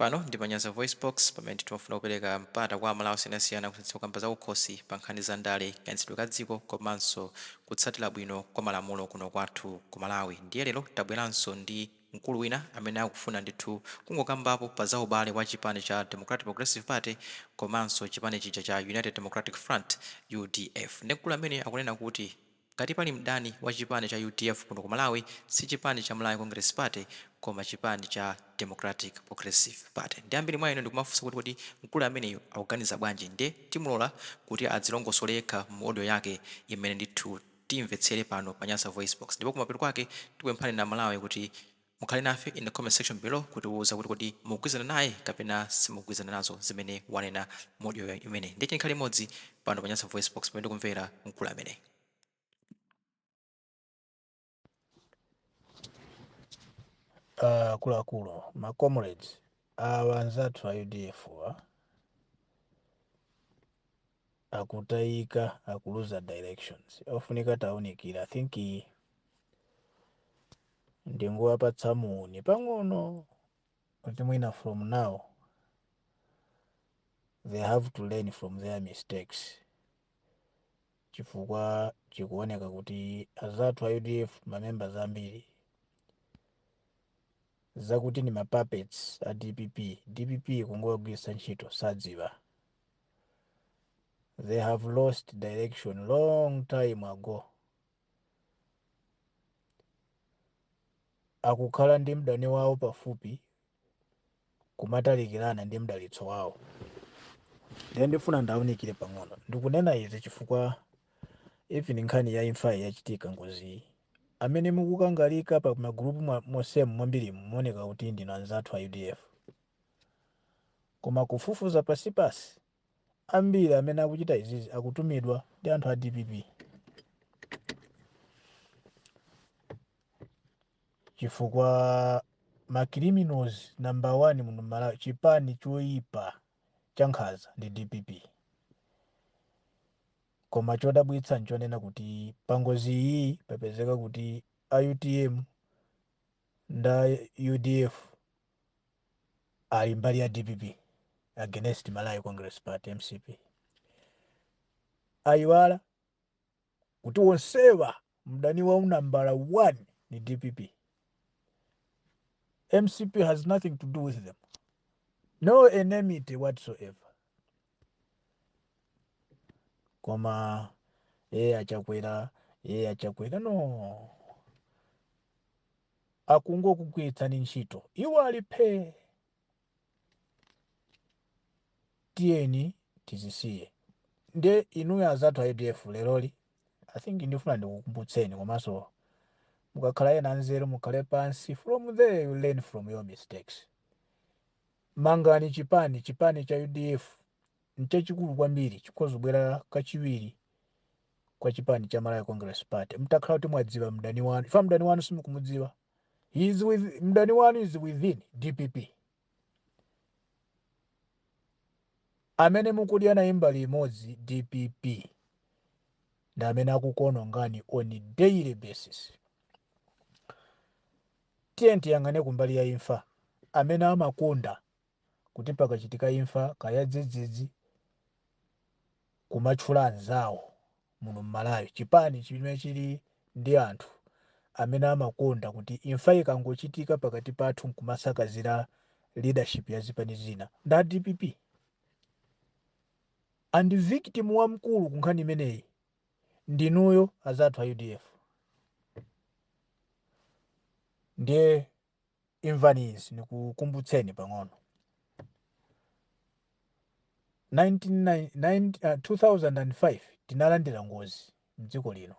Pano ndi pa Nyasa VoiceBox pamene timafuna kupereka mpata kwa Amalawi osiyanasiyana kutsatsa kukamba zakukhosi pa nkhani za ndale, kayendetsedwe ka dziko komanso kutsatira bwino kwa malamulo kuno kwathu ku Malawi. Ndiye lero tabweranso ndi mkulu wina amene akufuna ndithu kungokambapo pa za ubale wa chipani cha Democratic Progressive Party komanso chipani chija cha United Democratic Front, UDF. Ndi mkulu amene akunena kuti ngati pali mdani wa chipani cha UDF kuno ku Malawi si chipani cha Malawi Congress Party koma chipani cha Democratic Progressive Party. Ndi ambiri mwa inu ndikumafunsa kuti kodi mkulu ameneyu akuganiza bwanji nde timulola kuti adzilongosole yekha mu audio yake imene ndithu timvetsere pano pa Nyasa VoiceBox ndipo kumapeto kwake tikupemphani inu Amalawi kuti mukhale nafe in the comment section below kutiuza kuti kodi mukugwirizana naye kapena simukugwirizana nazo zimene wanena mu audio imeneyi. Ndiye tikhale limodzi pano pa Nyasa VoiceBox pamene tikumvera mkulu ameneyi. Akuluakulu, ma comrades awa, anzathu a UDF wa akutayika, akuluza directions. Ofunika taunikira. I think ndingowapatsa muni pang'ono kuti mwina from now they have to learn from their mistakes, chifukwa chikuoneka kuti azathu a UDF, ma members ambiri, zakuti ni ma puppets a DPP, DPP kungowagwiritsa ntchito, sadziwa. They have lost direction long time ago. Akukhala ndi mdani wawo pafupi, kumatalikirana ndi mdalitso wawo. Ndiye ndifuna ndaunikire pang'ono. Ndikunena izi chifukwa even nkhani ya imfayi yachitika, ngozi, amene mukukangalika pa magrupu monsemu mwambirimu muoneka kuti ndinu anzathu a UDF, koma kufufuza pasipasi, ambiri amene akuchita izizi akutumidwa ndi anthu a DPP, chifukwa ma criminals number one muno Malawi, chipani choyipa cha nkhanza ndi DPP. Koma chodabwitsa nchonena kuti pangozi iyi papezeka kuti a UTM nda UDF ali mbali ya DPP against Malawi Congress Party, MCP. Ayiwala kuti wonsewa mdani wa nambala 1 ni DPP. MCP has nothing to do with them, no enmity whatsoever. Koma ye achakwera, ye achakwera no akungokugwiritsani ntchito, iwo alipe. Tiyeni tizisiye. Nde inuyo azathu a UDF, leroli I think ndifuna ndikukumbutseni, komanso mukakhala ena anzeru mukhale pansi. From there you learn from your mistakes. Mangani chipani. Chipani cha UDF nchachikulu kwambiri, chikhoza kubwera kachiwiri kwa chipani cha Malawi Congress Party mtakhala kuti mwadziwa mdani wanu. Ifa mdani wanu simukumudziwa. He is with, mdani wanu is within DPP amene mukudya naye mbali imodzi. DPP ndi amene akukuonongani on daily basis. Tiye tiyang'ane kumbali ya imfa. Amene amakonda kuti pakachitika imfa kaya dzidzidzi kumatchula anzawo muno mMalawi, chipani chimene chili ndi anthu amene amakonda kuti imfa ikangochitika pakati pathu nkumasakazira leadership ya zipani zina nda DPP, and victim wamkulu ku nkhani imeneyi ndinuyo azathu a UDF. Ndiye imvani izi, ndikukumbutseni pang'ono. 2005 tinalandira ngozi mdziko lino,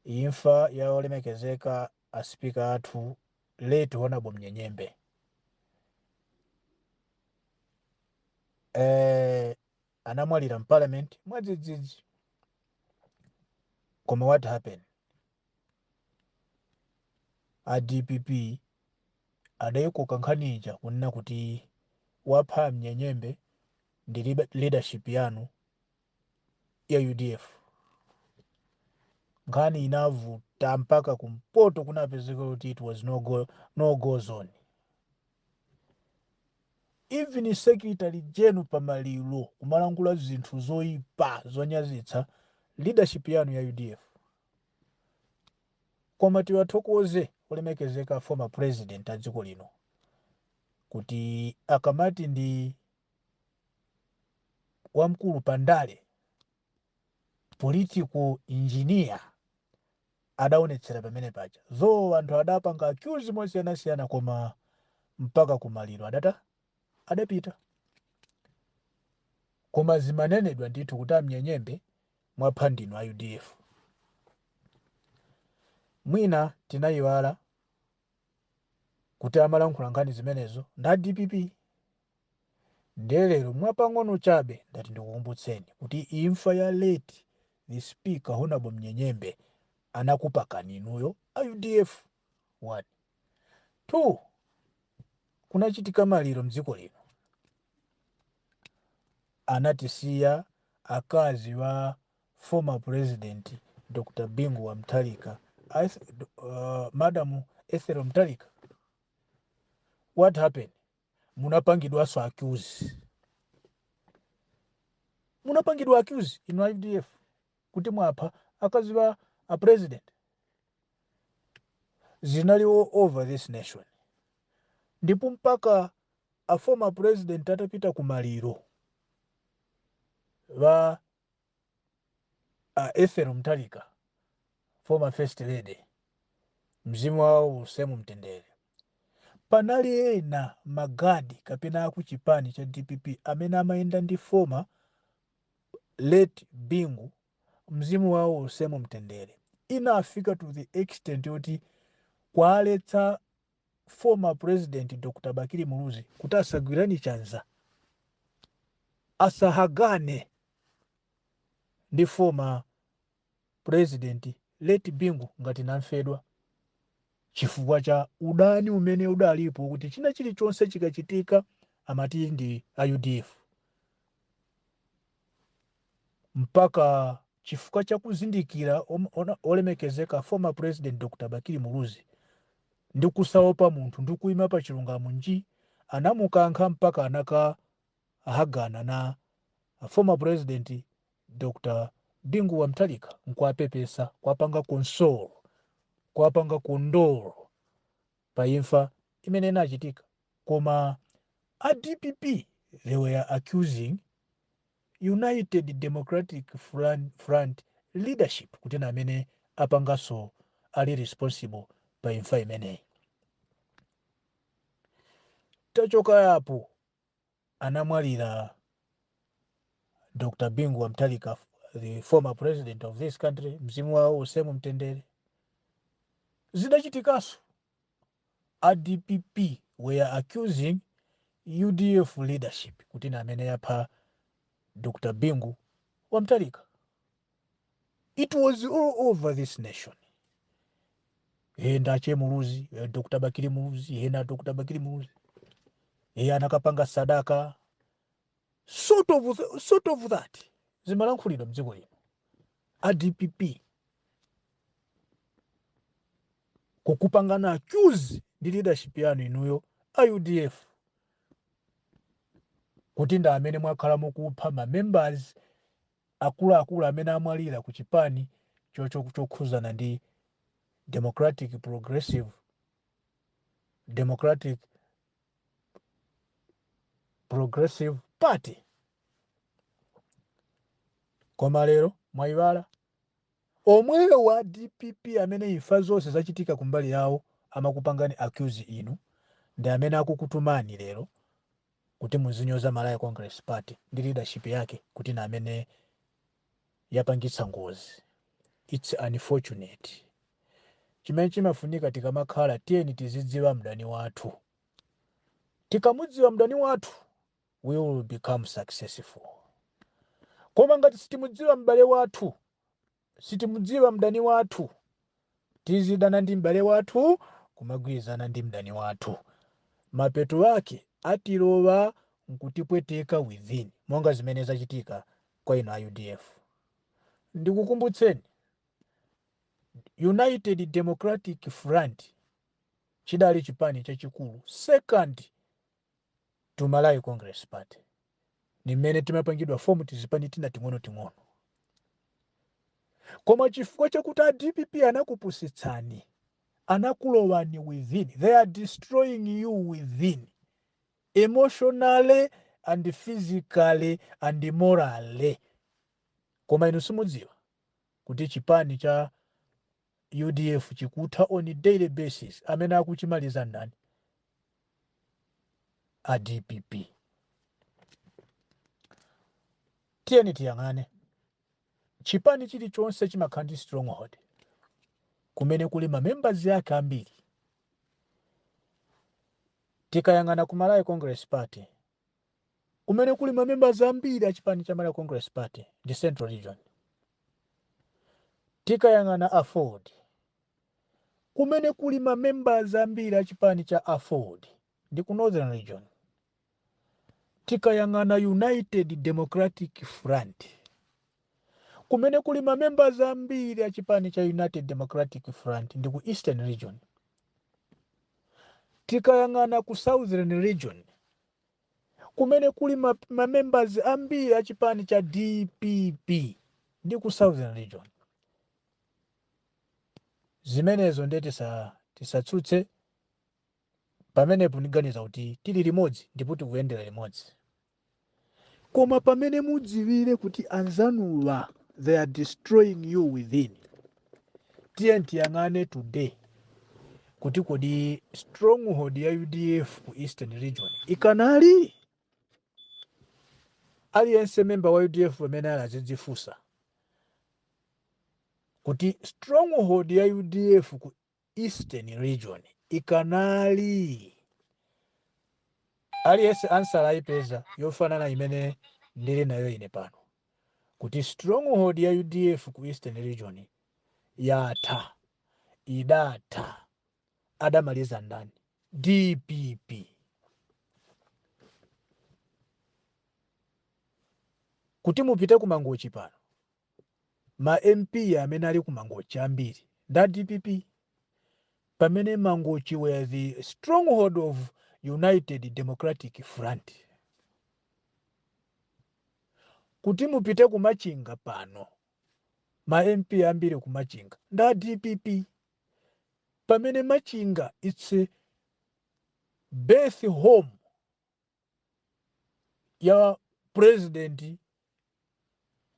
imfa ya olemekezeka a speaker athu, late Honorable Mnyenyembe. Anamwalira m'parliament mwadzidzidzi. Koma what happened? A DPP adayikoka nkhani ija kunena kuti wapha Mnyenyembe ndi leadership yanu ya UDF. Nkhani inavuta mpaka kumpoto kunapezeka kuti it was no go, no go zone. Even secretary general pamaliro kumalankhula zinthu zoyipa zonyazitsa leadership yanu ya UDF. Koma tiwathokoze olemekezeka former president a dziko lino kuti akamati ndi wamkulu pandale, political engineer, adaonetsera pamene paja. Though anthu adapanga accuse mosiyanasiyana, koma mpaka kumaliro adata adapita. Koma zimanenedwa ndithu kuti amnyenyembe mwapha ndinu a UDF. Mwina tinayiwala kuti amalankhula nkhani zimenezo nda DPP. Ndiye lero mwapang'ono chabe ndati ndikukumbutseni kuti imfa ya late the Speaker Honorable Mnyenyembe anakupakani inuyo a UDF. 1, 2, kunachitika maliro mdziko lino, anatisiya akazi wa former President Dr Bingu wa Mutharika, Madam Ethel Mutharika. What happened? Munapangidwanso accuse, munapangidwa accuse inu UDF kuti mwapha akazi wa a president. Zinali all over this nation, ndipo mpaka a former president atapita kumaliro va Ethel Mutharika, former First Lady, mzimu wawo uuse mumtendere, panali ena magadi kapena aku chipani cha DPP amene amayenda ndi former late Bingu, mzimu wawo uuse mumtendere, inafika to the extent yoti kwaletsa former President Dr Bakili Muluzi kuti asagwirani chanza, asahagane ndi former President late Bingu ngati namfedwa, chifukwa cha udani umene udalipo kuti china chilichonse chikachitika amati ndi a UDF. Mpaka chifukwa cha kuzindikira olemekezeka former President Dr Bakili Muluzi ndi kusaopa munthu ndi kuyima pa chilungamo nji, anamukankha mpaka anakahagana na former President Dr Bingu wa Mutharika nkuapepesa, kwapanga console, kwapanga condole pa imfa imene inachitika. Koma a DPP, they were accusing United Democratic Front leadership kuti na amene apanganso ali responsible pa imfa imeneyi. Tachoka yapo, anamwalira Dr Bingu wa Mutharika, the former president of this country, mzimu wawo uuse mumtendere. Zidachitikanso, a DPP were accusing UDF leadership kuti na amene yapha Dr Bingu wa Mutharika. It was all over this nation. He ndache Muluzi, Dr Bakili Muluzi, he na Dr Bakili Muluzi he anakapanga sadaka, sort of that zimalankhulidwa mdziko lino, a DPP kukupangana accuse ndi leadership yanu inuyo a UDF kuti ndi amene mwakhala mukupha ma members akuluakulu amene amwalira ku chipani chokhuzana ndi Democratic Progressive Party. Koma lero mwayiwala, omweyo wa DPP amene imfa zonse zachitika kumbali yawo amakupangani accuse inu, ndi amene akukutumani lero kuti muzinyoza Malawi Congress Party ndi leadership yake kuti na amene yapangitsa ngozi. It's unfortunate. Chimene chimafunika tikamakhala, tiyeni tizidziwa mdani wathu. Tikamudziwa mdani wathu, we will become successful. Koma ngati sitimudziwa m'bale wathu, sitimudziwa mdani wathu, tizidana ndi m'bale wathu, kumagwirizana ndi mdani wathu, mapeto ake atilowa nkutipweteka within, monga zimene zachitika kwa inu a UDF. Ndikukumbutseni, United Democratic Front chidali chipani chachikulu, second to to Malawi Congress Party. Ni mmene timapangidwa form tizipani tina ting'onoting'ono. Koma chifukwa chakuti a DPP anakupusitsani, anakulowani within, they are destroying you within, emotionally and physically and morally. Koma inu simudziwa kuti chipani cha UDF chikutha on daily basis. Amene akuchimaliza ndani? A DPP. Tiyeni tiyang'ane. Chipani chilichonse chimakhala ndi stronghold kumene kuli ma members ake ambiri. Tikayang'ana ku Malawi Congress Party, kumene kuli ma members ambiri a chipani cha Malawi Congress Party ndi Central Region. Tikayang'ana AFORD, kumene kuli ma members ambiri a chipani cha AFORD ndi ku Northern Region. Tikayang'ana United Democratic Front, kumene kuli ma members ambiri a chipani cha United Democratic Front ndi ku Eastern Region. Tikayang'ana ku Southern Region, kumene kuli ma members ambiri a chipani cha DPP ndi ku Southern Region. Zimenezo ndiye tisatsutse pamenepo. Ndiganiza kuti tili limodzi ndipo tikuyendera limodzi. Koma pamene mudziwire kuti anzanuwa, they are destroying you within, tiye tiyang'ane today kuti kodi stronghold ya UDF ku Eastern Region ikanali? Aliyense member wa UDF pamene ali azidzifunsa kuti stronghold ya UDF ku Eastern Region ikanali? Aliyense answer ayipeza yofanana imene ndili nayo ine pano, kuti stronghold ya UDF ku Eastern Region yatha, idatha. Adamaliza ndani? DPP. Kuti mupite ku Mangochi pano, ma MP amene ali ku Mangochi ambiri nda DPP, pamene Mangochi were the stronghold of United Democratic Front. Kuti mupite ku Machinga pano, ma MP ambiri ku Machinga nda DPP, pamene Machinga, it's a birth home ya president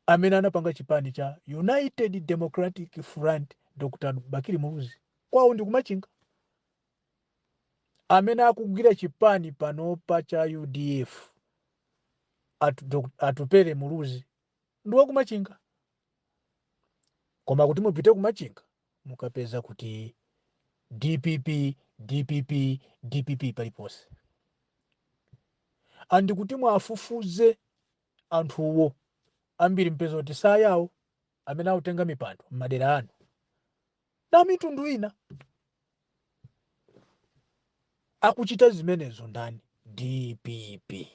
amene anapanga chipani cha United Democratic Front, Dr Bakili Muluzi. Kwawo ndi kumachinga. Amene akugwira chipani panopa cha UDF, Atupele Muluzi, ndi wakumachinga. Koma kuti mupite kumachinga, mukapeza kuti DPP, DPP, DPP paliponse. And kuti mwafufuze anthuwo ambiri, mpeza kuti sayawo amene akutenga mipando m'madera anu na mitundu ina. Akuchita zimenezo ndani? DPP.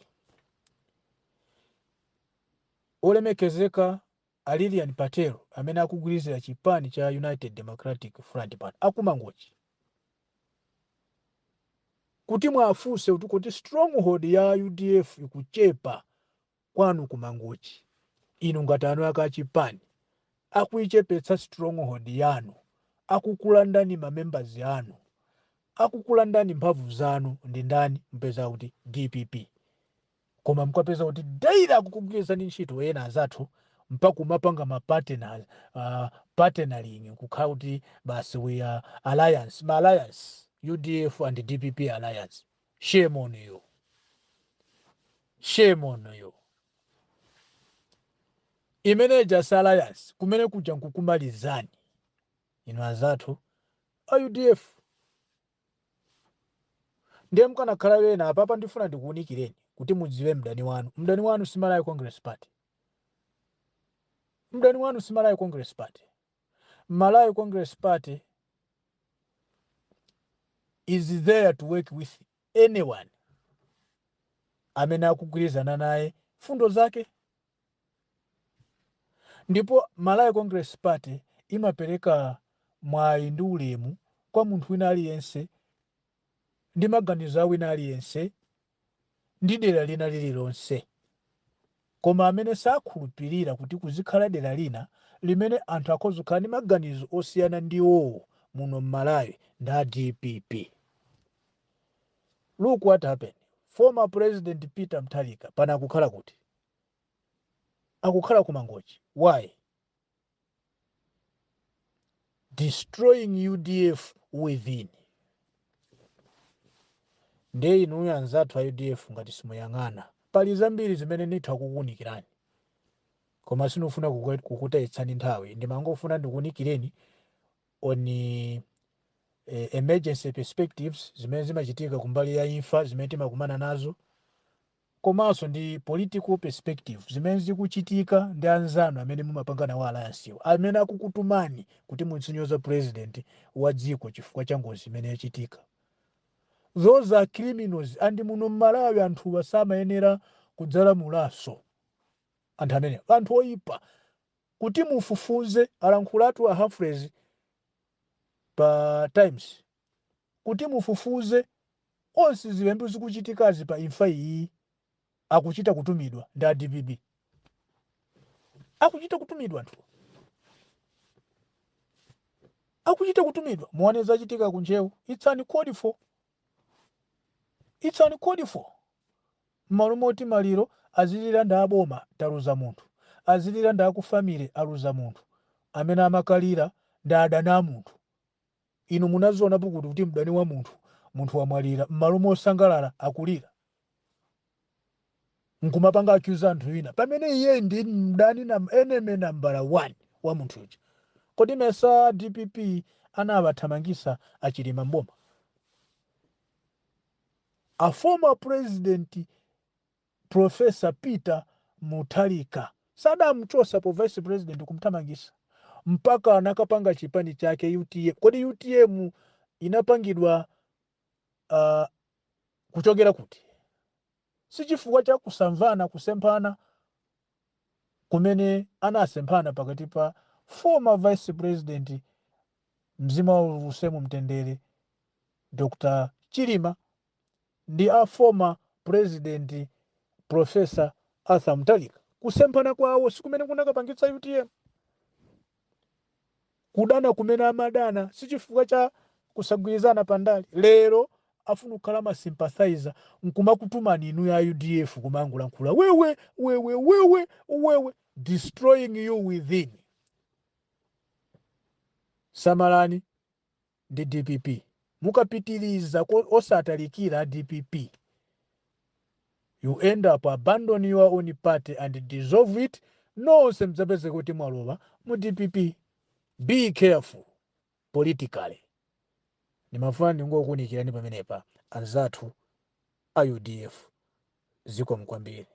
Olemekezeka a Lilian Patel amene akugwirizira chipani cha United Democratic Front pano akumangochi, kuti mwafunse kuti stronghold ya UDF ikuchepa kwanu kumangochi, inu ngati anu akachipani, akuichepetsa stronghold yanu, akukulandani mamembers anu, akukulandani mphamvu zanu ndi ndani? Mpeza kuti DPP. Koma mukapeza kuti daily akukugwirizani ntchito ena azathu, mpaka umapanga ma partners, partnering, kukhala kuti basi we are alliance, ma alliance, UDF and DPP alliance. Shame on you, shame on you. Imene just alliance kumene kuja nkukumalizani inu azathu a UDF. Ndiye mukanakhala wena apapa, ndifuna ndikuwunikireni kuti mudziwe mdani wanu. Mdani wanu si Malawi Congress Party. Mdani wanu si Malawi Congress Party. Malawi Congress Party is there to work with anyone amene akugwirizana naye fundo zake. Ndipo Malawi Congress Party imapereka mwayi ndi ulemu kwa munthu wina aliyense ndi maganizo a wina aliyense. Ndi dera lina lililonse. Koma amene sakhulupirira kuti kuzikhala dera lina limene anthu akhoza kukhala ndi maganizo osiyana ndi iwowo muno m'Malawi ndi a DPP. Look what happened. Former President Peter Mutharika pano akukhala kuti? Akukhala ku Mangochi. Why? Destroying UDF within. Ndiye inuyo anzathu a UDF, ngati simuyang'ana, pali zambiri zimene nditha kukuwunikirani, koma sinufuna kukutayitsani nthawi. Ndimangofuna ndikuwunikireni on emergency perspectives, zimene zimachitika kumbali ya imfa zimene timakumana nazo, komanso ndi political perspective, zimene zikuchitika ndi anzanu amene mumapanga nawo alliance, amene akukutumani kuti muzinyoza president wa dziko chifukwa cha ngozi imene yachitika. Those are criminals, and muno mMalawi anthuwa samayenera kudzalamulanso. Anthu amene, anthu oyipa, kuti mufufuze, alankhulatu a Humphreys pa Times kuti mufufuze onse ziwembu zikuchitikazi pa imfa iyi, akuchita kutumidwa ndi a DPP, akuchita kutumidwa. Anthu akuchita kutumidwa. Muone zachitika ku Ntcheu. It's uncalled for, it's uncalled for. M'malo moti maliro azilira ndi aboma, taluza munthu, azilira ndi aku family, aluza munthu, amene amakalira ndi adani a munthu. Inu munazionapo kuti mdani wa munthu, munthu wamwalira, m'malo mosangalala akulira nkumapanga accuse anthu ina, pamene iye ndi mdani na enemy number one wa munthu uja? Kodi mesa DPP anawathamangisa a Chilima mboma? A former President Professor Peter Mutharika sadamchosa po vice president, kumthamangisa mpaka anakapanga chipani chake UTM. Kodi UTM inapangidwa kuchokera kuti? Si chifukwa cha kusamvana, kusemphana kumene anasemphana pakati pa former vice president, mzimu wa uuse mu mtendere, Dr Chilima, ndi a former President Professor Arthur Mutharika? Kusemphana kwawo sikumene kunakapangitsa UTM? Kudana kumene amadana si chifukwa cha kusagwirizana pandale? Lero afuna kukhala ma sympathizer nkumakutumani inu ya UDF kumangolankhula wewe wewe wewe wewe, destroying you within. Samalani ndi DPP. Mukapitiriza osatalikira DPP, you end up abandon your own party and dissolve it. Nonse mdzapeze kuti mwalowa mu DPP. Be careful politically. Ndimafuna ndingokuwunikirani pamenepa, anzathu a UDF. Zikomo kwambiri.